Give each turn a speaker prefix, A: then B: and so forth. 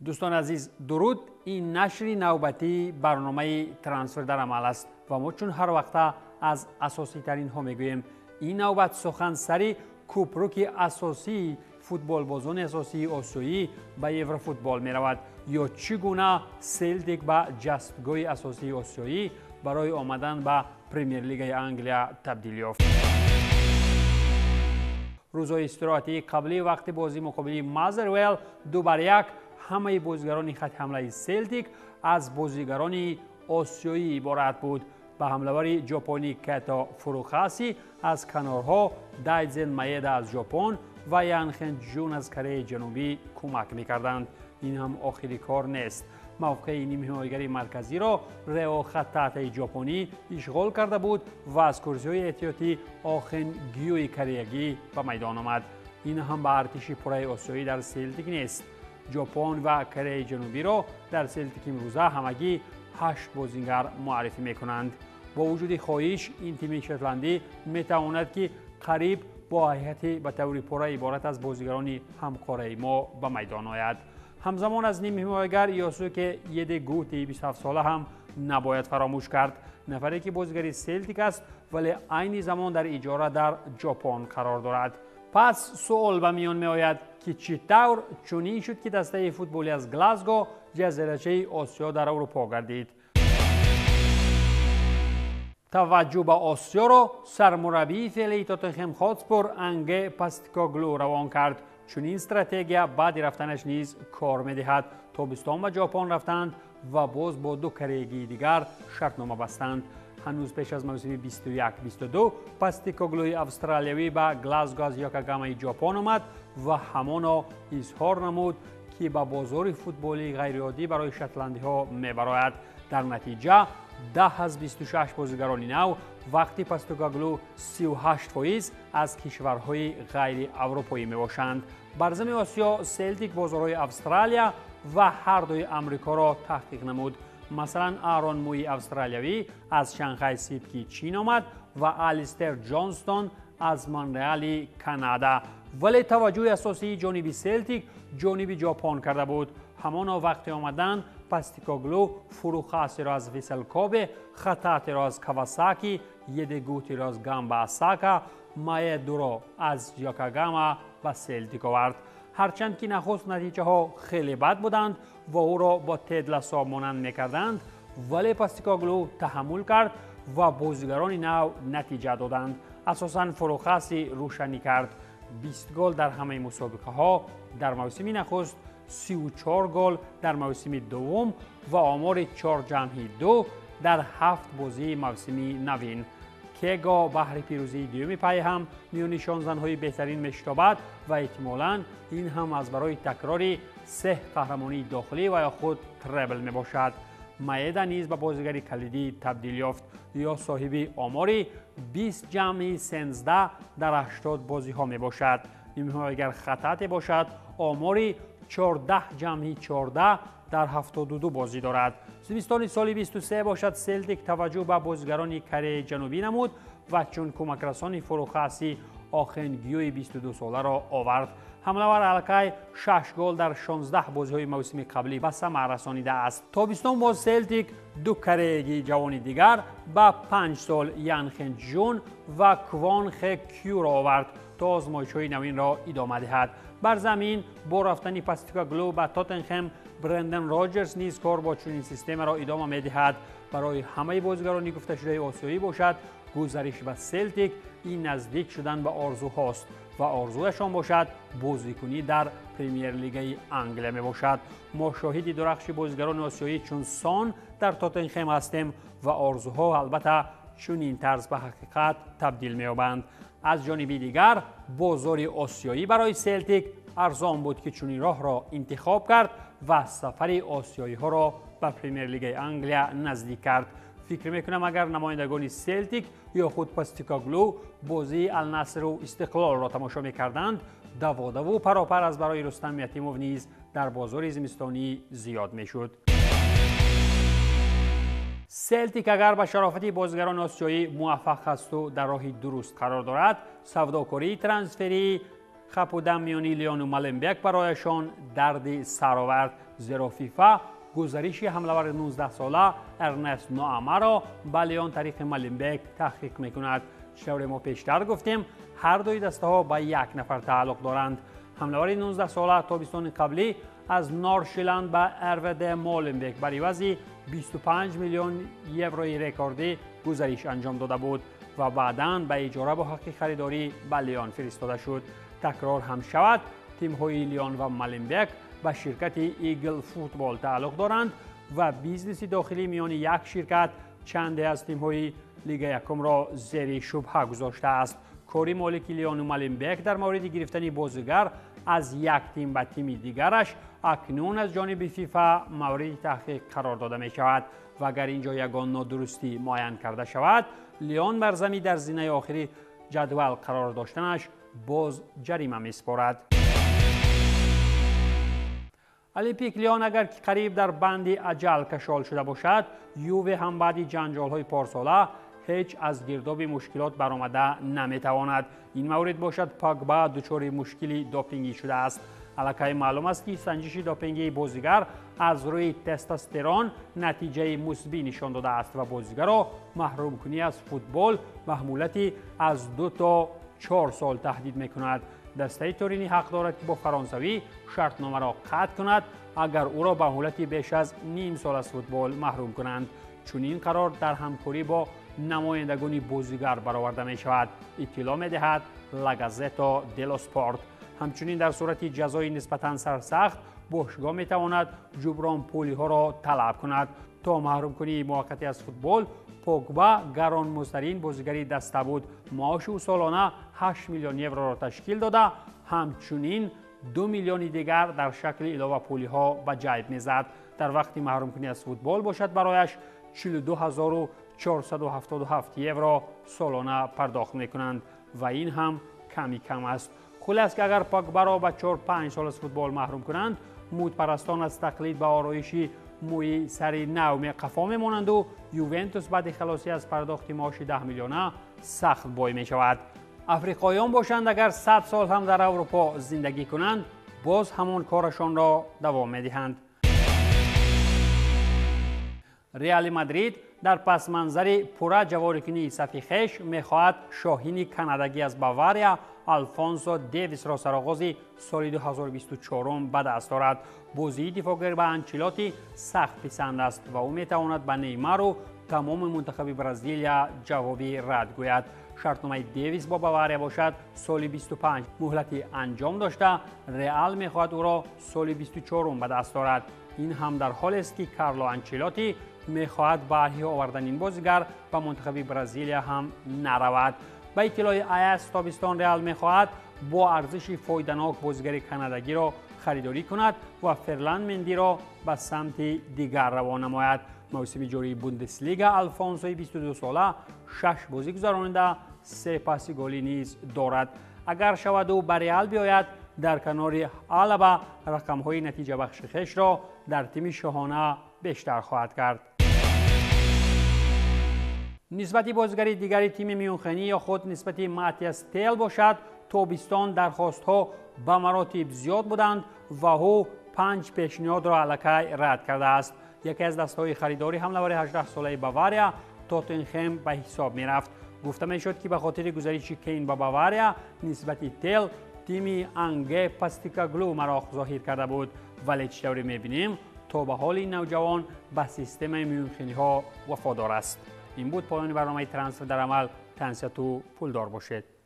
A: Дӯстони азиз, дуруд. Ин нашри навбатии барномаи «Трансфер дар амал» аст ва мо чун ҳар вақта аз асоситаринҳо мегӯем. Ин навбат сухан сари кӯпруки асосии футболбозони асосии осиёӣ ба еврофутбол меравад ё чӣ гуна Селтик ба ҷастгоҳи асосии осиёӣ барои омадан ба Премер-лигаи Англия табдил ёфт. Рӯзҳои истироҳатии қаблӣ вақти бозӣ муқобили Мазервелл 2-1 ҳамаи бозигарони хати ҳамлаи Селтик аз бозигарони осиёӣ иборат буд. Ба ҳамлавари ҷопонӣ Кето Фурухаси аз канорҳо Дайдзен Маеда аз Ҷопон ва Янхен Ҷун аз Кореяи Ҷанубӣ кӯмак мекарданд. Ин ҳам охири кор нест. Мавқеи нимҳимоягари марказиро Рео Хататаи ҷопонӣ ишғол карда буд ва аз курсиҳои эҳтиётӣ Охен Гюи кореягӣ ба майдон омад. Ин ҳам ба артиши пурраи осиёӣ дар Селтик нест. Ҷопон ва Кореяи Ҷанубиро дар Селтик имрӯза ҳамагӣ 8 бозингар муаррифӣ мекунанд. Бо вуҷуди хоҳиш, ин тими шотландӣ метавонад, ки қариб бо ҳайати ба таври пурра иборат аз бозигарони ҳамқораи мо ба майдон ояд. Ҳамзамон аз нимҳимоягар Ёсуке Едегути 27-сола ҳам набояд фаромӯш кард, нафаре ки бозигари Селтик аст, вале айни замон дар иҷора дар Ҷопон қарор дорад. Пас суол ба миён меояд, ки чӣ тавр чунин шуд, ки дастаи футболӣ аз Глазго ҷазирачаи Осиё дар Аврупо гардид. Таваҷҷӯҳ ба Осиёро сармураббии феълии Тоттенхем Хотспур Анге Пастикоглу равон кард. Чунин стратегия баъди рафтанаш низ кор медиҳад. Тобистон ба Ҷопон рафтанд ва боз бо ду кореягии дигар шартнома бастанд. Ҳанӯз пеш аз мавсими 21-22 Пастикоглуи австралиявӣ ба Глазго аз Йокогамаи Ҷопон омад ва ҳамоно изҳор намуд, ки ба бозори футболии ғайриоддӣ барои шотландиҳо мебарояд. Дар натиҷа 10 аз 26 бозигарони нав вақти Пастикоглу 38% аз кишварҳои ғайриаврупоӣ мебошанд. Бар зами Осиё Селтик бозорҳои Австралия ва ҳардуи Амрикоро таҳқиқ намуд. Масалан, Аарон Муи австралиявӣ аз Шанхай Ситки Чин омад ва Алистер Ҷонстон аз Монреали Канада. Вале таваҷҷӯҳи асосии ҷониби Селтик ҷониби Ҷопон карда буд. Ҳамоно вақти омадан Пастикоглу Фурухасиро аз Висел Кобе, Хататеро аз Кавасаки, Едегутиро аз Гамба Асака, Маедуро аз Йокогама ба Селтик овард. Ҳарчанд ки нахуст натиҷаҳо хеле бад буданд ва ӯро бо Тед Ласо монанд мекарданд, вале Пастикоглу таҳаммул кард ва бозигарони нав натиҷа доданд. Асосан Фурухаси рӯшанӣ кард: 20 гол дар ҳамаи мусобиқаҳо дар мавсими нахуст, 34 гол дар мавсими дуввум ва омори 4+2 дар 7 бозии мавсими навин. Кего баҳри пирӯзии дуюми пайҳам миёни шонзанҳои беҳтарин мешитобад ва эҳтимолан ин ҳам аз барои такрори се қаҳрамонии дохилӣ ва ё худ требл мебошад. Маеда низ ба бозигари калидӣ табдил ёфт ё соҳиби омори 20+13 дар 80 бозиҳо мебошад. Нимҳимоягар Хатате бошад, омори 14+14 дар 72 бозӣ дорад. Зимистони соли 23 бошад, Селтик таваҷҷӯҳ ба бозигарони Кореяи Ҷанубӣ намуд ва чун кӯмакрасони Фурухаси Охен Гюи 22-соларо овард. Ҳамлавар аллакай 6 гол дар 16 бозиҳои мавсими қаблӣ ба самар расонидааст. Тобистон боз Селтик ду кореягии ҷавони дигар ба 5 сол, Янхен Ҷун ва Квон Хе Кюро овард, то озмоишҳои навинро идома диҳад. Бар замин бо рафтани Пастикоглу ба Тоттенхем, Бренден Роҷерс низ кор бо чунин системаро идома медиҳад. Барои ҳамаи бозигарони гуфташудаи осиёӣ бошад, гузариш ба Селтик ин наздик шудан ба орзуҳост ва орзуяшон бошад, бозикунӣ дар Премер-лигаи Англия мебошад. Мо шоҳиди дурахши бозигарони осиёӣ чун Сон дар Тоттенхем ҳастем ва орзуҳо албатта чунин тарз ба ҳақиқат табдил меёбанд. Аз ҷониби дигар, бозори осиёӣ барои Селтик арзон буд, ки чунин роҳро интихоб кард ва сафари осиёиҳоро ба Премер-лигаи Англия наздик кард. Фикр мекунам, агар намояндагони Селтик ё худ Пастикоглу бозии Алнасру Истиқлолро тамошо мекарданд, даводаву паропар аз барои Рустам Ятимов низ дар бозори зимистонӣ зиёд мешуд. Селтик агар ба шарофати бозигарони осиёӣ муваффақ асту дар роҳи дуруст қарор дорад, савдокории трансферии хапудам миёни Леону Маленбек барояшон дарди сар овард. Зеро ФИФА гузариши ҳамлавари 19-сола Эрнест Ноамаро ба Лион тариқи Маленбек таҳқиқ мекунад. Чӣ мо пештар гуфтем, ҳар дуи дастаҳо ба як нафар тааллуқ доранд. Ҳамлавари 19-сола тобистони қаблӣ аз Норшиланд ба РВД Моленбек бар ивази 25 миллион еврои рекордӣ гузариш анҷом дода буд ва баъдан ба иҷора бо ҳаққи харидорӣ ба Лион фиристода шуд. Такрор ҳам шавад, тимҳои Лион ва Маленбек ба ширкати Игл Футбол тааллуқ доранд ва бизнеси дохилӣ миёни як ширкат чанде аз тимҳои Лига якумро зери шубҳа гузоштааст. Кори молики Лиону Маленбек дар мавриди гирифтани бозигар аз як тим ба тими дигараш акнун аз ҷониби ФИФА мавриди таҳқиқ қарор дода мешавад ва агар ин ҷо ягон нодурустӣ муайян карда шавад, Лион бар замин дар зинаи охири ҷадвал қарор доштанаш боз ҷарима месупорад. Олимпик Лион агар ки қариб дар банди аҷал кашол шуда бошад, Юве ҳам баъди ҷанҷолҳои порсола ҳеҷ аз гирдоби мушкилот баромада наметавонад. Ин маврид бошад, Погба дучори мушкили допингӣ шудааст. Аллакай маълум аст, ки санҷиши допингии бозигар аз рӯи тестостерон натиҷаи мусбӣ нишон додааст ва бозигарро маҳрумкунӣ аз футбол ба муҳлати аз 2 то 4 сол таҳдид мекунад. Дастаи Торинӣ ҳақ дорад, ки бо фаронсавӣ шартномаро қатъ кунад, агар ӯро ба муҳлати беш аз ним сол аз футбол маҳрум кунанд. Чунин қарор дар ҳамкорӣ бо намояндагони бозигар бароварда мешавад, иттилоъ медиҳад Ла Газета дело Спорт. Ҳамчунин дар сурати ҷазои нисбатан сарсахт бошгоҳ метавонад ҷубронпулиҳоро талаб кунад. То маҳрумкунии муваққатӣ аз футбол Погба гаронмуздтарин бозигари даста буд. Маоши ӯ солона 8 миллион евроро ташкил дода, ҳамчунин 2 миллиони дигар дар шакли иловапулиҳо ба ҷайб мезад. Дар вақти маҳрумкунӣ аз футбол бошад, барояш 42 477 евро солона пардохт мекунанд ва ин ҳам ками кам аст. Хулас ки агар Погбаро ба 4-5 сол аз футбол маҳрум кунанд, мудпарастон аз тақлид ба ороиши мӯи сари нав қафо мемонанду Ювентус баъди халосӣ аз пардохти маоши 10 миллиона сахт бой мешавад. Африқоён бошанд, агар 100 сол ҳам дар Аврупо зиндагӣ кунанд, боз ҳамон корашонро давом медиҳанд. Реали Мадрид дар пасманзари пурра ҷаворикунии сафи хеш мехоҳад шоҳини канадагӣ аз Бавария Алфонсо Девисро сароғози соли 2024 ба даст орад. Бозии дифоъгар ба Анчелоти сахт писанд аст ва ӯ метавонад ба Неймару тамоми мунтахаби Бразилия ҷавоби рад гӯяд. Шартномаи Девис бо Бавария бошад, соли 25 муҳлати анҷом дошта, Реал мехоҳад ӯро соли 24 ба даст орад. Ин ҳам дар ҳолест, ки Карло Анчелоти мехоҳад баҳри овардани ин бозигар ба мунтахаби Бразилия ҳам наравад. Ба иттилои АС, тобистон Реал мехоҳад бо арзиши фоиданок бозигари канадагиро харидорӣ кунад ва Ферланд Мендиро ба самти дигар равон намояд. Мавсими ҷории Бундеслига Алфонсои 22-сола шаш бозӣ гузаронида, се паси голӣ низ дорад. Агар шаваду ба Реал биёяд, дар канори Алаба рақамҳои натиҷабахши хешро дар тими шоҳона бештар хоҳад кард. Нисбати бозигари дигари тими Мюнхенӣ ё худ нисбати Матиас Тел бошад, тобистон дархостҳо ба маротиб зиёд буданд ва ӯ панҷ пешниҳодро аллакай рад кардааст. Яке аз дастҳои харидори ҳамлавари 18-солаи Бавария Тоттенхем ба ҳисоб мерафт. Гуфта мешуд, ки ба хотири гузариши Кейн ба Бавария нисбати Тел тими Анге Постекоглу мароқ зоҳир карда буд, вале чӣ тавре мебинем, то ба ҳоли навҷавон ба системаи мюнхениҳо вафодор аст. Ин буд поёни барномаи Трансфер дар амал. Тансияту пулдор бошед.